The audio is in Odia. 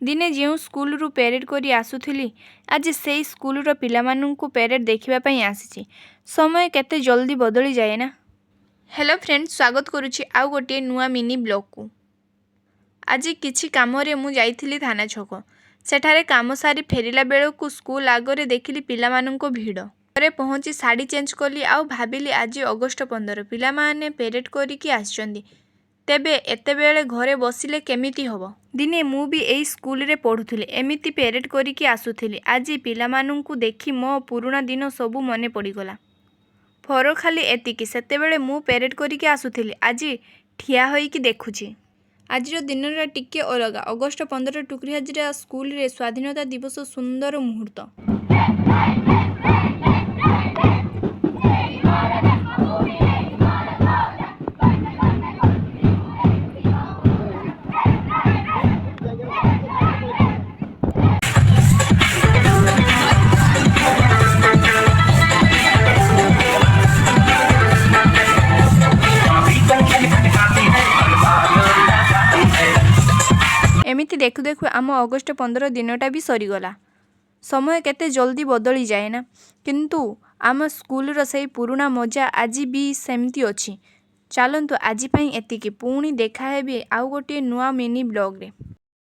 ଦିନେ ଯେଉଁ ସ୍କୁଲରୁ ପ୍ୟାରେଡ଼ କରି ଆସୁଥିଲି, ଆଜି ସେଇ ସ୍କୁଲର ପିଲାମାନଙ୍କୁ ପ୍ୟାରେଡ଼ ଦେଖିବା ପାଇଁ ଆସିଛି। ସମୟ କେତେ ଜଲ୍ଦି ବଦଳିଯାଏ ନା? ହ୍ୟାଲୋ ଫ୍ରେଣ୍ଡ, ସ୍ୱାଗତ କରୁଛି ଆଉ ଗୋଟିଏ ନୂଆ ମିନି ବ୍ଲଗ୍କୁ। ଆଜି କିଛି କାମରେ ମୁଁ ଯାଇଥିଲି ଥାନା ଛକ। ସେଠାରେ କାମ ସାରି ଫେରିଲା ବେଳକୁ ସ୍କୁଲ ଆଗରେ ଦେଖିଲି ପିଲାମାନଙ୍କ ଭିଡ଼। ଘରେ ପହଞ୍ଚି ଶାଢ଼ୀ ଚେଞ୍ଜ କଲି ଆଉ ଭାବିଲି, ଆଜି ଅଗଷ୍ଟ 15, ପିଲାମାନେ ପ୍ୟାରେଡ଼ କରିକି ଆସିଛନ୍ତି, ତେବେ ଏତେବେଳେ ଘରେ ବସିଲେ କେମିତି ହେବ? ଦିନେ ମୁଁ ବି ଏଇ ସ୍କୁଲରେ ପଢ଼ୁଥିଲି, ଏମିତି ପ୍ୟାରେଡ଼ କରିକି ଆସୁଥିଲି। ଆଜି ପିଲାମାନଙ୍କୁ ଦେଖି ମୋ ପୁରୁଣା ଦିନ ସବୁ ମନେ ପଡ଼ିଗଲା। ଫରକ ଖାଲି ଏତିକି, ସେତେବେଳେ ମୁଁ ପ୍ୟାରେଡ଼ କରିକି ଆସୁଥିଲି, ଆଜି ଠିଆ ହୋଇକି ଦେଖୁଛି। ଆଜିର ଦିନଟା ଟିକେ ଅଲଗା। ଅଗଷ୍ଟ 15, ଟୁକୁରିହାଜିରା ସ୍କୁଲରେ ସ୍ୱାଧୀନତା ଦିବସ, ସୁନ୍ଦର ମୁହୂର୍ତ୍ତ। ଏମିତି ଦେଖୁ ଦେଖୁ ଆମ ଅଗଷ୍ଟ 15 ଦିନଟା ବି ସରିଗଲା। ସମୟ କେତେ ଜଲ୍ଦି ବଦଳିଯାଏ ନା? କିନ୍ତୁ ଆମ ସ୍କୁଲର ସେଇ ପୁରୁଣା ମଜା ଆଜି ବି ସେମିତି ଅଛି। ଚାଲନ୍ତୁ, ଆଜି ପାଇଁ ଏତିକି। ପୁଣି ଦେଖାହେବି ଆଉ ଗୋଟିଏ ନୂଆ ମିନି ବ୍ଲଗ୍ରେ।